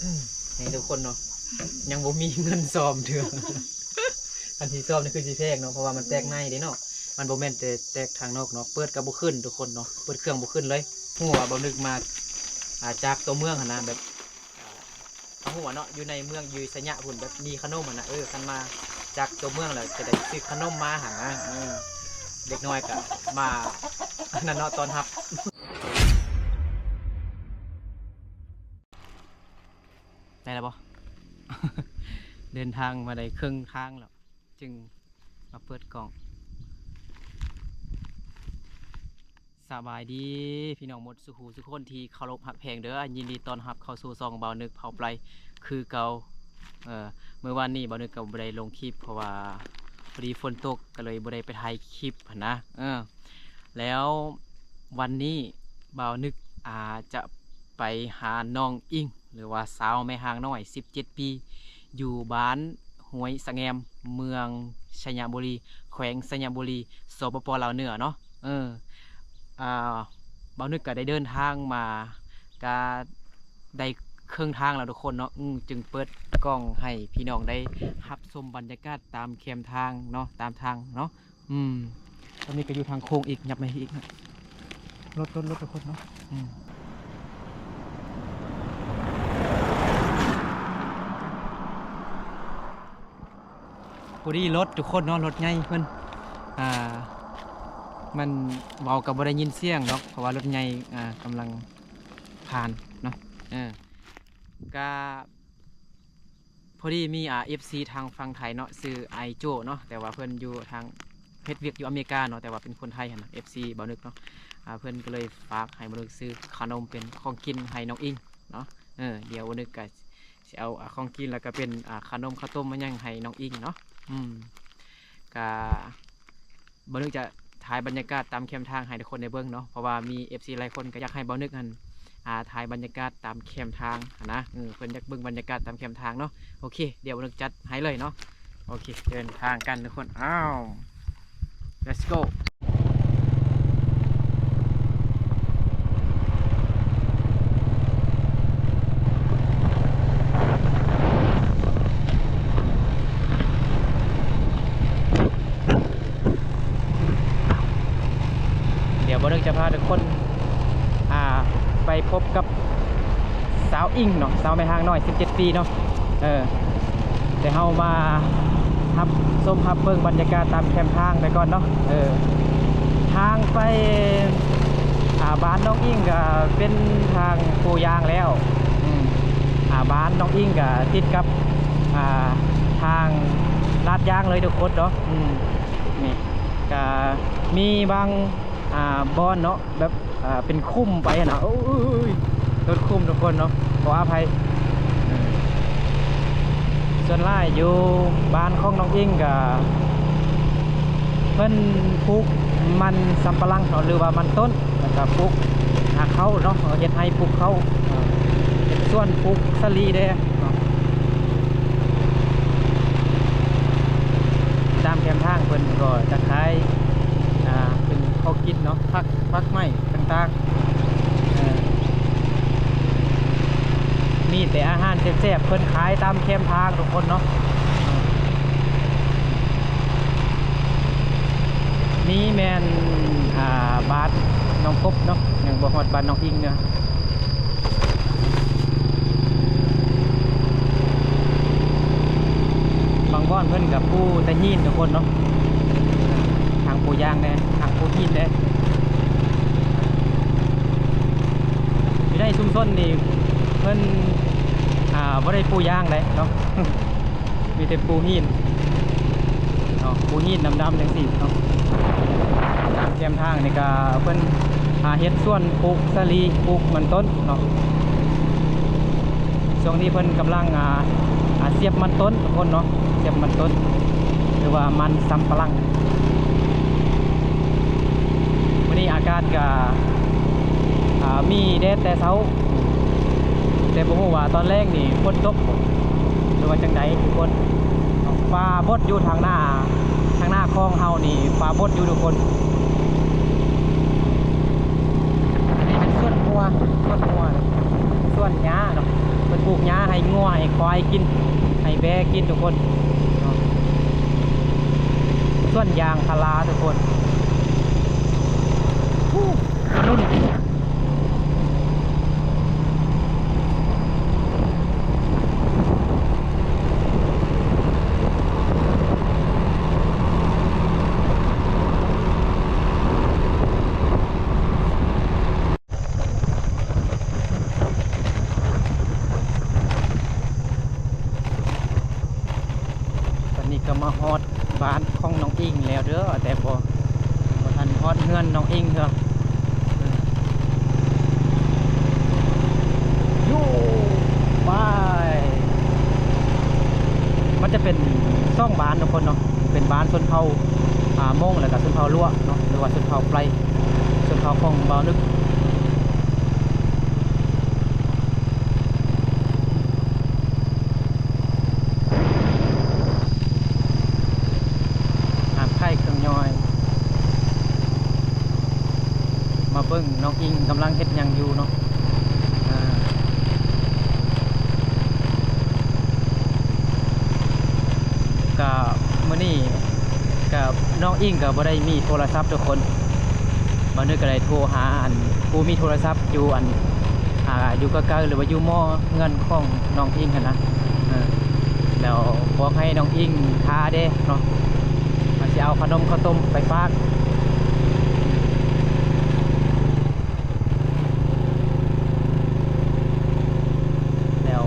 ນີ້ທຸກຄົນເນາະ ຍັງບໍ່ມີເງິນສ້ອມເທື່ອ. ອັນຊິສ້ອມນີ້ຄືຊິແພງເນາະ ເພາະວ່າມັນແຕກໃນເດ້ເນາະ ມັນບໍ່ແມ່ນແຕ່ແຕກທາງນອກເນາະ ເປີດກໍບໍ່ຂຶ້ນທຸກຄົນເນາະ ເປີດເຄື່ອງບໍ່ຂຶ້ນເລີຍ. ຮູ້ວ່າບ່າວນຶກມາ ອ່າ ຈາກຕົວເມືອງຫັ້ນນະ ແບບ ອ່າ ເຮົາຮູ້ວ່າເນາະ ຢູ່ໃນເມືອງ ຢູ່ໄຊຍະພຸ້ນ ແບບມີຂະໜົມຫັ້ນນະ ເອີ ຄັນມາຈາກຕົວເມືອງແລ້ວຈະໄດ້ຊື້ຂະໜົມມາຫັ້ນນະ. ອືມ ເດັກນ້ອຍກໍມາ ອັນນັ້ນເນາະ ຕ້ອນຮັບ. ໄດ້ແລ້ວບໍ່? ເດີນທາງມາໄດ້ເຄິ່ງທາງແລ້ວ ຈຶ່ງມາເປີດກ້ອງ. ສະບາຍດີພີ່ນ້ອງໝົດສູ່ຜູ້ສູ່ຄົນທີ່ເຄົາລົບຮັກແພງເດີ. ຍິນດີຕ້ອນຮັບເຂົ້າສູ່ຊ່ອງບ່າວນຶກເຜົ່າໄປຄືເກົ່າ. ເອີ ມື້ວານນີ້ບ່າວນຶກກໍບໍ່ໄດ້ລົງຄລິບ ເພາະວ່າພໍດີຝົນຕົກ ກໍເລີຍບໍ່ໄດ້ໄປຖ່າຍຄລິບຫັ້ນນະ. ເອີ ແລ້ວວັນນີ້ບ່າວນຶກ ອາ ຈະໄປຫານ້ອງອິງ ຫຼືວ່າສາວແມ່ຮ່າງນ້ອຍ ສິບເຈັດປີ ຢູ່ບ້ານຫ້ວຍສະແງມ ເມືອງໄຊຍະບູລີ ແຂວງໄຊຍະບູລີ ສປປ ລາວເໜືອເນາະ. ເອີ ອ່າ ບ່າວນຶກກໍໄດ້ເດີນທາງມາ ກະໄດ້ເຄິ່ງທາງແລ້ວທຸກຄົນເນາະ. ອືມ ຈຶ່ງເປີດກ້ອງໃຫ້ພີ່ນ້ອງໄດ້ຮັບຊົມບັນຍາກາດຕາມແຄມທາງເນາະ ຕາມທາງເນາະ. ອືມ ຕອນນີ້ກໍຢູ່ທາງໂຄ້ງອີກ ຫຍັບມາອີກເນາະ. ລົດ ລົດ ລົດ ທຸກຄົນເນາະ. ອືມ ພໍດີລົດທຸກຄົນເນາະ ລົດໃຫຍ່ເພິ່ນ ອ່າ ມັນເວົ້າກໍບໍ່ໄດ້ຍິນສຽງດອກ ເພາະວ່າລົດໃຫຍ່ ອ່າ ກຳລັງຜ່ານເນາະ. ເອີ ກະ ພໍດີມີ ອ່າ ເອັຟຊີທາງຝັ່ງໄທເນາະ ຊື່ອ້າຍໂຈ້ເນາະ ແຕ່ວ່າເພິ່ນຢູ່ທາງ ເຮັດວຽກຢູ່ອາເມລິກາເນາະ ແຕ່ວ່າເປັນຄົນໄທຫັ້ນນະ ເອັຟຊີບ່າວນຶກເນາະ. ອ່າ ເພິ່ນກໍເລີຍຝາກໃຫ້ບ່າວນຶກຊື້ຂະໜົມເປັນຂອງກິນໃຫ້ນ້ອງອິງເນາະ. ເອີ ດຽວບ່າວນຶກກໍຊິເອົາ ອ່າ ຂອງກິນ ແລ້ວກໍເປັນ ອ່າ ຂະໜົມເຂົ້າຕົ້ມມາຫຍັງໃຫ້ນ້ອງອິງເນາະ. ອືມ ກະ ບ່າວນຶກຈະຖ່າຍບັນຍາກາດຕາມແຄມທາງໃຫ້ທຸກຄົນໄດ້ເບິ່ງເນາະ ເພາະວ່າມີເອັຟຊີຫຼາຍຄົນກໍຢາກໃຫ້ບ່າວນຶກຫັ້ນ ອ່າ ຖ່າຍບັນຍາກາດຕາມແຄມທາງຫັ້ນນະ. ເອີ ເພິ່ນຢາກເບິ່ງບັນຍາກາດຕາມແຄມທາງເນາະ. ໂອເຄ ດຽວບ່າວນຶກຈັດໃຫ້ເລີຍເນາະ. ໂອເຄ ເດີນທາງກັນທຸກຄົນ. ອ້າວ Let's go. ດຽວບ່າວນຶກຈະພາທຸກຄົນ ອ່າ ໄປພົບກັບສາວອິງເນາະ ສາວແມ່ຮ່າງນ້ອຍ ສິບເຈັດປີເນາະ. ເອີ ດຽວເຮົາມາຮັບຊົມຮັບເບິ່ງບັນຍາກາດຕາມແຄມທາງໄປກ່ອນເນາະ. ເອີ ທາງໄປ ອ່າ ບ້ານນ້ອງອິງກໍເປັນທາງປູຢາງແລ້ວ. ອືມ ອ່າ ບ້ານນ້ອງອິງກໍຕິດກັບ ອ່າ ທາງລາດຢາງເລີຍທຸກຄົນເນາະ. ອືມ ນີ້ກໍມີບາງ ອ່າ ບ່ອນເນາະ ແບບ ອ່າ ເປັນຂຸມໄປຫັ້ນນະ. ໂອ້ຍ ລົດຂຸມທຸກຄົນເນາະ ຂໍອະໄພ. ສ່ວນຫຼາຍຢູ່ບ້ານຂອງນ້ອງອິງກະເພິ່ນປູກມັນສຳປະຫຼັງເນາະ ຫຼືວ່າມັນຕົ້ນ ແລ້ວກະປູກ ອ່າ ເຂົ້າເນາະ ເຮັດໄຮ່ປູກເຂົ້າ ເຮັດສວນປູກສາລີແດ່ເນາະ. ຕາມແຄມທາງເພິ່ນກໍຈະຂາຍ ອ່າ ເປັນຂອງກິນເນາະ ຜັກ ຜັກໄມ້ຕ່າງໆ ເອີ ມີແຕ່ອາຫານແຊບໆ ເພິ່ນຂາຍຕາມແຄມທາງທຸກຄົນເນາະ. ນີ້ແມ່ນ ອ່າ ບ້ານນ້ອງກົບເນາະ ຍັງບໍ່ຮອດບ້ານນ້ອງອິງເນາະ. ບາງບ່ອນເພິ່ນກໍປູແຕ່ຫີນທຸກຄົນເນາະ ທາງປູຢາງແດ່ ທາງປູຫີນແດ່. ຢູ່ໃນຊຸມຊົນນີ້ເພິ່ນ ອ່າ ບໍ່ໄດ້ປູຢາງໃດເນາະ ມີແຕ່ປູຫີນເນາະ ປູຫີນດຳໆ ຈັ່ງຊີ້ເນາະ. ຕາມແຄມທາງນີ້ກະເພິ່ນຫາເຮັດສວນປູກສາລີ ປູກມັນຕົ້ນເນາະ. ຊ່ວງນີ້ເພິ່ນກຳລັງ ອ່າ ອ່າ ສຽບມັນຕົ້ນທຸກຄົນເນາະ ສຽບມັນຕົ້ນ ຫຼືວ່າມັນສຳປະຫຼັງ. ມື້ນີ້ອາກາດກະ ອ່າ ມີແດດແຕ່ເຊົ້າ ແຕ່ບໍ່ຮູ້ວ່າຕອນແລງນີ້ຝົນຕົກ ຫຼືວ່າຈັ່ງໃດທຸກຄົນ. ຟ້າບົດຢູ່ທາງໜ້າ ທາງໜ້າຂອງເຮົານີ້ ຟ້າບົດຢູ່ທຸກຄົນ. ອັນນີ້ເປັນສວນຄົວ ສວນຄົວ ສວນຫຍ້າເນາະ ເພິ່ນ ປູກຫຍ້າໃຫ້ງົວໃຫ້ຄວາຍກິນ ໃຫ້ແບ້ກິນທຸກຄົນເນາະ. ສວນຢາງພາລາທຸກຄົນ. ຕອນນີ້ກໍມາຮອດບ້ານຂອງນ້ອງອິງແລ້ວເດີ ແຕ່ບໍ່ ບໍ່ທັນຮອດເຮືອນນ້ອງອິງເທື່ອ. ຢູ່ ໄປ ມັນຈະເປັນສອງບ້ານທຸກຄົນເນາະ ເປັນບ້ານຊົນເຜົ່າ ອ່າ ມົ້ງ ແລ້ວກໍຊົນເຜົ່າລວກເນາະ ຫຼືວ່າຊົນເຜົ່າໄປ ຊົນເຜົ່າຂອງບ່າວນຶກ. ຫາມຂາຍເຄື່ອງຍ່ອຍ ມາເບິ່ງນ້ອງອິງກຳລັງເຮັດຫຍັງຢູ່ເນາະ. ອ່າ ກະມື້ນີ້ກະນ້ອງອິງກະບໍ່ໄດ້ມີໂທລະສັບທຸກຄົນ ບ່າວນຶກກະໄດ້ໂທຫາອັນຜູ້ມີໂທລະສັບຢູ່ອັນ ອ່າ ຢູ່ໃກ້ໆ ຫຼືວ່າຢູ່ມໍ່ເຮືອນຂອງນ້ອງອິງຫັ້ນນະ ເອີ ແລ້ວບອກໃຫ້ນ້ອງອິງຖ້າແດ່ເນາະ ວ່າຊິເອົາຂະໜົມເຂົ້າຕົ້ມໄປຝາກ. ແລ້ວ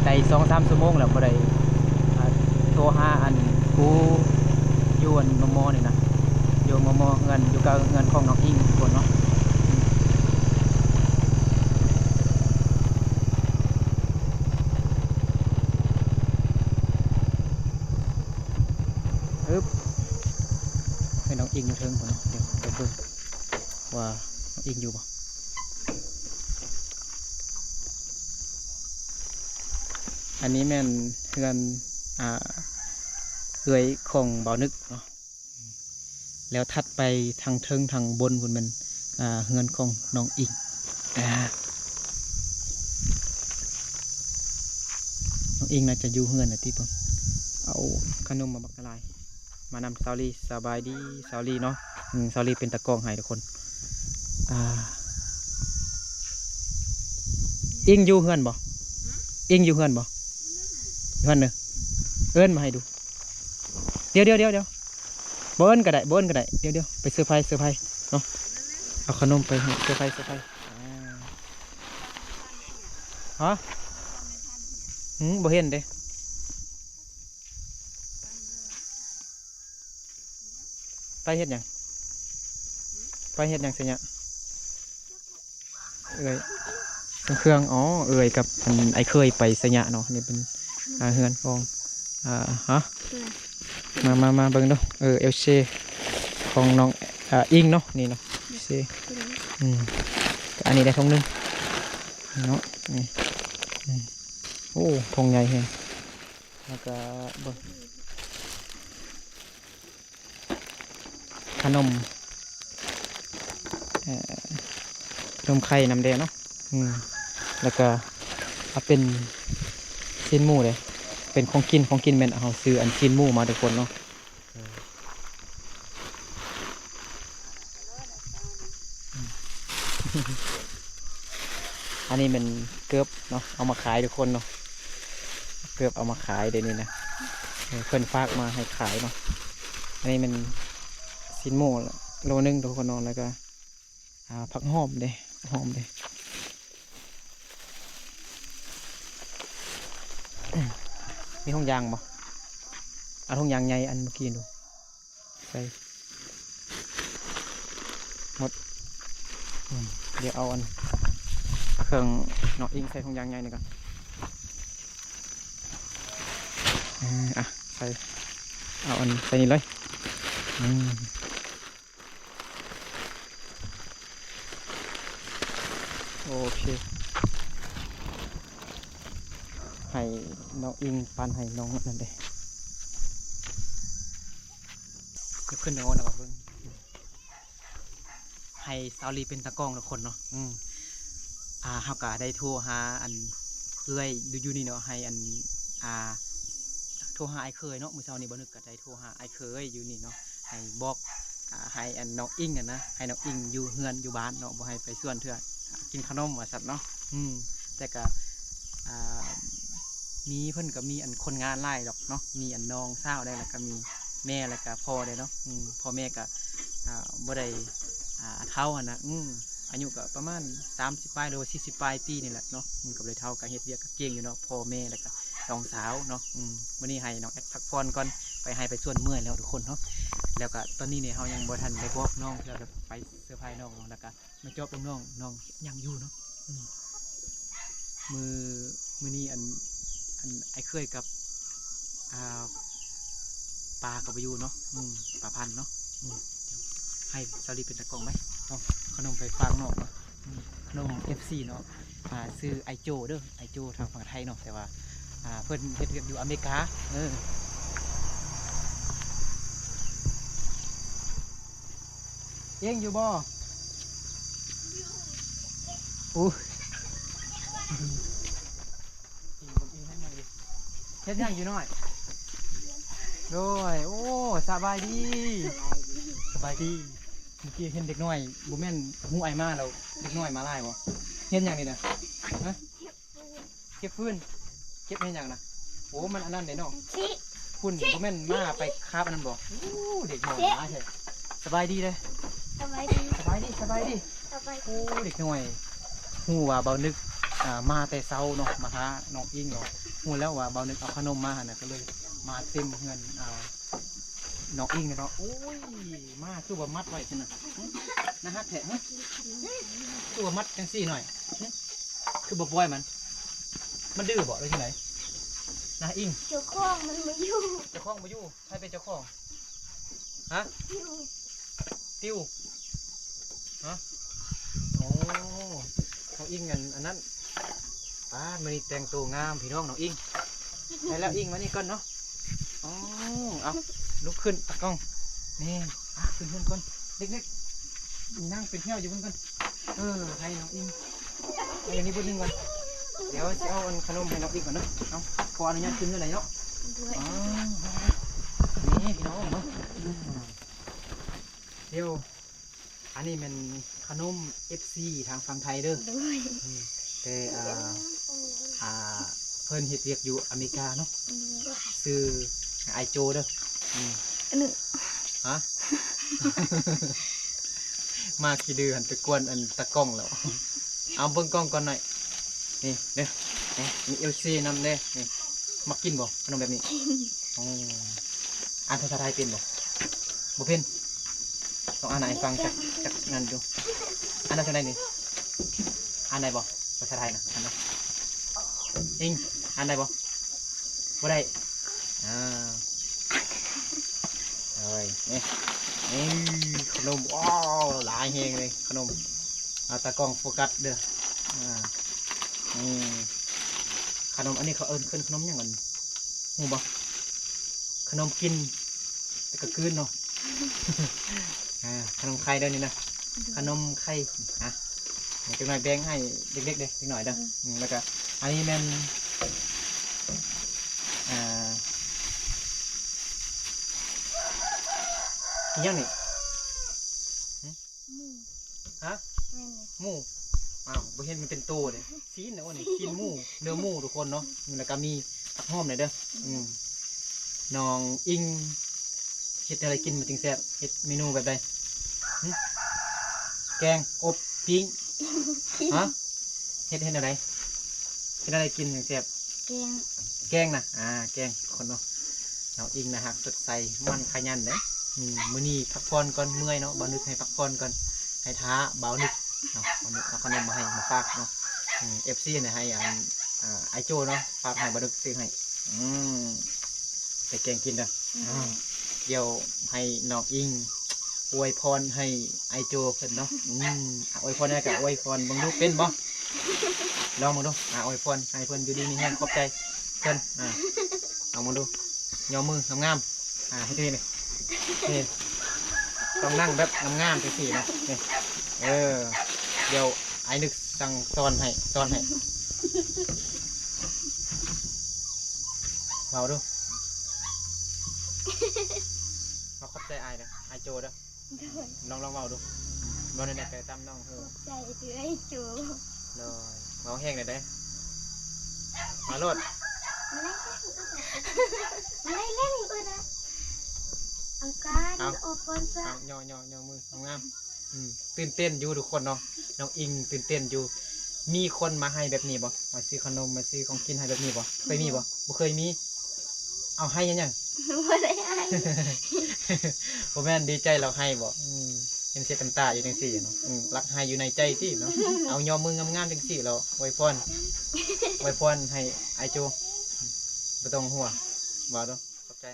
ໄດ້ສອງສາມຊົ່ວໂມງແລ້ວ ບໍ່ໄດ້ ອ່າ ໂທຫາອັນຜູ້ຢູ່ອັນມໍ່ໆນີ້ນະ ຢູ່ມໍ່ໆ ເຮືອນ ຢູ່ໃກ້ເຮືອນຂອງນ້ອງອິງພຸ້ນເນາະ. ອຶບ ເຮີ້ຍ ນ້ອງອິງຢູ່ເທິງພຸ້ນເນາະ ດຽວໄປເບິ່ງວ່ານ້ອງອິງຢູ່ບໍ່. ອັນນີ້ແມ່ນເຮືອນ ອ່າ ເອື້ອຍຂອງບ່າວນຶກເນາະ. ແລ້ວຖັດໄປທາງເທິງທາງບົນພຸ້ນແມ່ນ ອ່າ ເຮືອນຂອງນ້ອງອິງ. ອ່າ ນ້ອງອິງໜ້າຈະຢູ່ເຮືອນນະຕິເບິ່ງ. ເອົາຂະໜົມມາບັກຫຼາຍ ມານຳສາວລີ. ສະບາຍດີສາວລີເນາະ. ອືມ ສາວລີເປັນຕາກ້ອງໃຫ້ທຸກຄົນ. ອ່າ ອິງຢູ່ເຮືອນບໍ່? ອິງຢູ່ເຮືອນບໍ່? ຢູ່ເຮືອນເດີ. ເອີ້ນມາໃຫ້ດູ. ດຽວໆໆໆ ບໍ່ເອີ້ນກໍໄດ້ ບໍ່ເອີ້ນກໍໄດ້. ດຽວໆ ໄປເຊີໄພ ເຊີໄພເນາະ. ເອົາຂະໜົມໄປໃຫ້ເຊີໄພ ເຊີໄພ. ຮະ? ຫື ບໍ່ເຫັນເດ້. ໄປເຮັດຫຍັງ? ໄປເຮັດຫຍັງໄຊຍະ? ເອື້ອຍ ເຄື່ອງ ອໍ ເອື້ອຍກັບອັນອ້າຍເຂີຍໄປໄຊຍະເນາະ. ນີ້ເປັນ ອ່າ ເຮືອນຂອງ ອ່າ ຮະ ມາ ມາ ມາເບິ່ງດູ. ເອີ ເອວເຊ ຂອງນ້ອງ ອ່າ ອິງເນາະ ນີ້ເນາະ ເຊ. ອືມ ອັນນີ້ໄດ້ຖົງໜຶ່ງເນາະ ນີ້. ອືມ ໂອ້ ຖົງໃຫຍ່ແຮງ. ແລ້ວກໍເບິ່ງ ຂະໜົມ ເອີ ໜົມໄຂ່ນຳແດ່ເນາະ. ອືມ ແລ້ວກະເອົາເປັນຊີ້ນໝູເດ້ ເປັນຂອງກິນ ຂອງກິນແມ່ນເຮົາຊື້ອັນຊີ້ນໝູມາທຸກຄົນເນາະ. ອັນນີ້ແມ່ນເກີບເນາະ ເອົາມາຂາຍທຸກຄົນເນາະ ເກີບເອົາມາຂາຍເດນີ້ນະ. ເອີ ເພິ່ນຝາກມາໃຫ້ຂາຍເນາະ. ອັນນີ້ແມ່ນຊີ້ນໝູໂລໜຶ່ງທຸກຄົນເນາະ ແລ້ວກະ ອ່າ ຜັກຫອມເດ້ ຫອມເດ້. ມີຖົງຢາງບໍ່? ເອົາຖົງຢາງໃຫຍ່ອັນເມື່ອກີ້ດູ ໃສ່ໝົດ. ອືມ ດຽວເອົາອັນເຄື່ອງນ້ອງອິງໃສ່ຖົງຢາງໃຫຍ່ນີ້ກ່ອນ. ອືມ ອ່ະ ໃສ່ ເອົາອັນໃສ່ນີ້ເລີຍ. ອືມ ໂອເຄ ໃຫ້ນ້ອງອິງປັນໃຫ້ນ້ອງນັ້ນເດ້. ຍົກຂຶ້ນເດີ ເອົາມາເບິ່ງ ໃຫ້ສາວລີເປັນຕາກ້ອງທຸກຄົນເນາະ. ອືມ ອ່າ ເຮົາກະໄດ້ໂທຫາອັນເອື້ອຍຢູ່ ຢູ່ນີ້ເນາະ ໃຫ້ອັນ ອ່າ ໂທຫາອ້າຍເຂີຍເນາະ. ມື້ເຊົ້ານີ້ບ່າວນຶກກະໄດ້ໂທຫາອ້າຍເຂີຍຢູ່ນີ້ເນາະ ໃຫ້ບອກ ອ່າ ໃຫ້ອັນນ້ອງອິງຫັ້ນນະ ໃຫ້ນ້ອງອິງຢູ່ເຮືອນຢູ່ບ້ານເນາະ ບໍ່ໃຫ້ໄປສວນເທື່ອ ອ່າ ກິນຂະໜົມວ່າຊັ້ນເນາະ. ອືມ ແຕ່ກະ ອ່າ ມີ ເພິ່ນກະມີອັນຄົນງານຫຼາຍດອກເນາະ ມີອັນນ້ອງສາວແດ່ ແລ້ວກະມີແມ່ ແລ້ວກະພໍ່ແດ່ເນາະ. ອືມ ພໍ່ແມ່ກະ ອ່າ ບໍ່ໄດ້ ອ່າ ເຖົ້າຫັ້ນນະ ອືມ ອາຍຸກໍປະມານສາມສິບປາຍ ຫຼືວ່າສີ່ສິບປາຍປີນີ້ແຫຼະເນາະ. ອືມ ກໍບໍ່ໄດ້ເຖົ້າ ກໍເຮັດວຽກກໍເກັ່ງຢູ່ເນາະ ພໍ່ແມ່ ແລ້ວກໍນ້ອງສາວເນາະ. ອືມ ມື້ນີ້ໃຫ້ນ້ອງແອັດພັກຜ່ອນກ່ອນ ໄປໃຫ້ໄປສວນເມື່ອຍແລ້ວທຸກຄົນເນາະ. ແລ້ວກໍຕອນນີ້ນີ້ເຮົາຍັງບໍ່ທັນໄດ້ບອກນ້ອງເທື່ອ ແບບໄປເຊີໄພນ້ອງເນາະ ແລ້ວກໍມາຈອບເບິ່ງນ້ອງ ນ້ອງເຮັດຫຍັງຢູ່ເນາະ. ອືມ ມື້ ມື້ນີ້ອັນ ອັນອ້າຍເຂີຍກັບ ອ່າ ປາກໍບໍ່ຢູ່ເນາະ. ອືມ ປາພັນເນາະ. ອືມ ດຽວໃຫ້ສາວລີເປັນຕາກ້ອງໄວ້ ເອົາຂະໜົມໄປຝາກນ້ອງເນາະ. ອືມ ຂະໜົມເອັຟຊີເນາະ ອ່າ ຊື່ອ້າຍໂຈເດີ ອ້າຍໂຈທາງຝັ່ງໄທເນາະ ແຕ່ວ່າ ອ່າ ເພິ່ນເຮັດວຽກຢູ່ອາເມລິກາ. ເອີ ເກັ່ງຢູ່ບໍ່? ໂອ້ຍ ເຮັດຫຍັງຢູ່ນ້ອຍ? ໂດຍ ໂອ້ ສະບາຍດີ ສະບາຍດີ. ເມື່ອກີ້ເຫັນເດັກນ້ອຍ ບໍ່ແມ່ນຮູ້ອ້າຍມາແລ້ວ ເດັກນ້ອຍມາຫຼາຍບໍ່? ເຮັດຫຍັງນີ້ນະ? ຮະ? ເກັບຟືນ ເກັບເຮັດຫຍັງນະ? ໂອ້ ມັນອັນນັ້ນເດ້ເນາະ ຝຸ່ນ ບໍ່ແມ່ນມາໄປຄາບອັນນັ້ນບໍ່? ໂອ້ ເດັກນ້ອຍຫຼາຍແທ້. ສະບາຍດີເດ້ ສະບາຍດີ ສະບາຍດີ ສະບາຍດີ ສະບາຍດີ. ໂອ້ ເດັກນ້ອຍ ຮູ້ວ່າບ່າວນຶກ ອ່າ ມາແຕ່ເຊົ້າເນາະ ມາຫານ້ອງອິງເນາະ ຮູ້ແລ້ວວ່າບ່າວນຶກເອົາຂະໜົມມາຫັ້ນນະ ກໍເລີຍມາເຕັມເຮືອນ ອ່າ ນ້ອງອິງເນາະ. ໂອ້ຍ ມາຄືວ່າມັດໄວ້ຊັ້ນນະ ໜ້າຮັກແທ້. ຄືວ່າມັດຈັ່ງຊີ້ໜ້ອຍ ຄືບໍ່ປ່ອຍມັນ ມັນດື້ບໍ່ ຫຼືຈັ່ງໃດ? ນາອິງ ເຈົ້າຂອງມັນບໍ່ຢູ່ ເຈົ້າຂອງບໍ່ຢູ່. ໃຜເປັນເຈົ້າຂອງ? ຮະ? ຕິວ ຕິວ ຮະ? ໂອ້ ນ້ອງອິງອັນ ອັນນັ້ນ ປາດ ມື້ນີ້ແຕ່ງໂຕງາມພີ່ນ້ອງ ນ້ອງອິງ. ໄດ້ແລ້ວ ອິງມານີ້ກ່ອນເນາະ. ອໍ ເອົາ ລຸກຂຶ້ນຕາກ້ອງ ແມ່ນ ອ່ະ ຂຶ້ນເຮືອນກ່ອນ ເດັກໆ ນັ່ງເປັນແຖວຢູ່ພຸ້ນກ່ອນ. ເອີ ໃຫ້ນ້ອງອິງ ໃຫ້ອັນນີ້ເບິດໜຶ່ງກ່ອນ ດຽວຊິເອົາອັນຂະໜົມໃຫ້ນ້ອງອິງກ່ອນເນາະ. ເອົາ ຂໍອະນຸຍາດຂຶ້ນເຮືອນໄດ້ເນາະ. ໂດຍ ອໍ ນີ້ພີ່ນ້ອງເນາະ ອືມ ດຽວ ອັນນີ້ແມ່ນຂະໜົມເອັຟຊີທາງຝັ່ງໄທເດີ. ໂດຍ ອືມ ແຕ່ ອ່າ ອ່າ ເພິ່ນເຮັດວຽກຢູ່ອາເມລິກາເນາະ. ໂດຍ ຊື່ອ້າຍໂຈເດີ. ອືມ ອັນນີ້ ຮະ? ມາຂີ້ດື້ຫັ້ນໄປກວນອັນຕາກ້ອງແລ້ວ. ເອົາເບິ່ງກ້ອງກ່ອນໜ້ອຍ. ນີ້ເດີ ນີ້ມີເອັຟຊີນຳເດ້. ນີ້ ມັກກິນບໍ່ຂະໜົມແບບນີ້? ອໍ ອ່ານພາສາໄທເປັນບໍ່? ບໍ່ເປັນ. ລອງອ່ານໃຫ້ຟັງຈັກ ຈັກນັ້ນດູ. ອ່ານວ່າຈັ່ງໃດນີ້? ອ່ານໄດ້ບໍ່? ພາສາໄທນະ ອ່ານໄດ້? ອິງ ອ່ານໄດ້ບໍ່? ບໍ່ໄດ້. ອ່າ ເອີຍ ນີ້ ນີ້ ຂະໜົມ ວ້າວ ຫຼາຍແຮງເລີຍຂະໜົມ. ອ່າ ຕາກ້ອງໂຟກັສເດີ. ອ່າ ນີ້ ຂະໜົມ ອັນນີ້ເຂົາເອີ້ນ ເອີ້ນຂະໜົມຫຍັງກັນ ຮູ້ບໍ່? ຂະໜົມກິນແລ້ວກໍກືນເນາະ. ອ່າ ຂະໜົມໄຂ່ເດີນີ້ນະ ຂະໜົມໄຂ່. ອ່ະ ຈັກໜ້ອຍແບ່ງໃຫ້ເດັກໆເດ້ ຈັກໜ້ອຍເດີ. ອືມ ແລ້ວກໍອັນນີ້ແມ່ນ ອ່າ ອີຫຍັງນີ້? ໝູ ຮະ? ແມ່ນແຫຼະ ໝູ. ອ້າວ ບໍ່ເຫັນມັນເປັນໂຕເດ້. ຊີ້ນນະ ໂອ້ ນີ້ຊີ້ນໝູ ເນື້ອໝູທຸກຄົນເນາະ. ອືມ ແລ້ວກໍມີຜັກຫອມແດ່ເດີ. ອືມ ອືມ ນ້ອງອິງເຮັດແນວໃດກິນມັນຈຶ່ງແຊບ? ເຮັດເມນູແບບໃດ? ຫຶ? ແກງ ອົບ ປີ້ງ? ຮະ? ເຮັດ ເຮັດແນວໃດ? ເຮັດແນວໃດກິນຈັ່ງແຊບ? ແກງ ແກງນະ ອ່າ ແກງຄົນເນາະ. ນ້ອງອິງໜ້າຮັກສົດໃສ ໝັ່ນຂະຫຍັນເດ້. ອືມ ມື້ນີ້ພັກຜ່ອນກ່ອນ ເມື່ອຍເນາະ. ບ່າວນຶກໃຫ້ພັກຜ່ອນກ່ອນ ໃຫ້ຖ້າບ່າວນຶກເນາະ. ບ່າວນຶກເອົາຂະໜົມມາໃຫ້ມາຝາກເນາະ. ອືມ ເອັຟຊີໃຫ້ ໃຫ້ອັນ ອ່າ ອ້າຍໂຈ້ເນາະ ຝາກໃຫ້ບ່າວນຶກຊື້ໃຫ້. ອືມ ໄປແກງກິນເດີ. ອືມ ອ່າ ດຽວໃຫ້ນ້ອງອິງອວຍພອນໃຫ້ອ້າຍໂຈ້ເພິ່ນເນາະ. ອືມ ອາ ອວຍພອນແດ່ ກະອວຍພອນເບິ່ງດູ ເປັນບໍ່? ລອງເບິ່ງດູ ອາ ອວຍພອນໃຫ້ເພິ່ນຢູ່ດີມີແຮງ ຂອບໃຈເພິ່ນ. ອາ ລອງເບິ່ງດູ ຍໍມືງາມໆ. ອາ ເຮັດຈັ່ງຊີ້ນີ້ ນີ້ ຕ້ອງນັ່ງແບບງາມໆ ຈັ່ງຊີ້ນະ. ນີ້ ເອີ ດຽວອ້າຍນຶກ ສັ່ງສອນໃຫ້ ສອນໃຫ້ ເວົ້າດູ ເວົ້າຂອບໃຈອ້າຍເດີ ອ້າຍໂຈເດີ. ໂດຍ ລອງ ລອງເວົ້າດູ ເວົ້າແນວໃດກໍຕາມນ້ອງເອີ. ຂອບໃຈເດີ້ອ້າຍໂຈ. ໂດຍ ເວົ້າແຮງແດ່ເດີ ເວົ້າໂລດ. ມາໄລ່ເຫຼັ້ນ ມາໄລ່ເຫຼັ້ນເອີນະ ອັງການ ເອົາ ອອກກ່ອນຊະ ເອົາ ຍໍ ຍໍ ຍໍມືງາມໆ. ອືມ ຕື່ນເຕັ້ນຢູ່ທຸກຄົນເນາະ ນ້ອງອິງຕື່ນເຕັ້ນຢູ່. ມີຄົນມາໃຫ້ແບບນີ້ບໍ່? ມາຊື້ຂະໜົມ ມາຊື້ຂອງກິນໃຫ້ແບບນີ້ບໍ່? ເຄີຍມີບໍ່? ບໍ່ເຄີຍມີ. ເອົາ ໃຫ້ເຮັດຫຍັງ? ບໍ່ໄດ້ໃຫ້ ບໍ່ແມ່ນ ດີໃຈລາວໃຫ້ບໍ່? ອືມ ເຫັນເຊັດນ້ຳຕາຢູ່ຈັ່ງຊີ້ເນາະ. ອືມ ລັກໃຫ້ຢູ່ໃນໃຈຕິເນາະ. ເອົາ ຍໍມືງາມໆ ຈັ່ງຊີ້ລາວອວຍພອນ ອວຍພອນໃຫ້ອ້າຍໂຈ ບໍ່ຕ້ອງຫ່ວງ ເວົ້າເດີ້. ຂອບໃຈ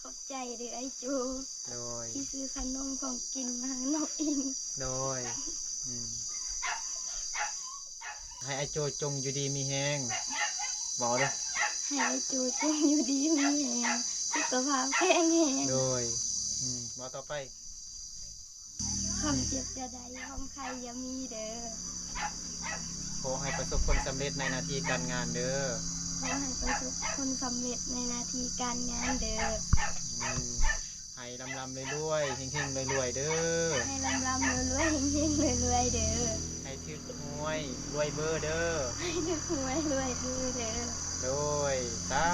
ຂອບໃຈເດີ້ອ້າຍໂຈ. ໂດຍ ທີ່ຊື້ຂະໜົມຂອງກິນມາໃຫ້ນ້ອງອິງ. ໂດຍ ອືມ ໃຫ້ອ້າຍໂຈຈົ່ງຢູ່ດີມີແຮງ ເວົ້າເດີ້. ໃຫ້ອ້າຍໂຈຈົ່ງຢູ່ດີມີແຮງ ສຸຂະພາບແຂງແຮງ. ໂດຍ ອືມ ເວົ້າຕໍ່ໄປ. ຄວາມເຈັບຢ່າໄດ້ ຄວາມໄຂ້ຢ່າມີເດີ້. ຂໍໃຫ້ປະສົບຜົນສຳເລັດໃນໜ້າທີ່ການງານເດີ້. ຂໍໃຫ້ປະສົບຜົນສຳເລັດໃນໜ້າທີ່ການງານເດີ້. ອືມ ໃຫ້ລ່ຳໆລວຍໆ ເຮັງໆລວຍໆເດີ້. ໃຫ້ລ່ຳໆລວຍໆ ເຮັງໆລວຍໆເດີ້. ໃຫ້ຖືກຫວຍລວຍເບີເດີ້. ໃຫ້ຖືກຫວຍລວຍເບີເດີ້. ໂດຍ ສາ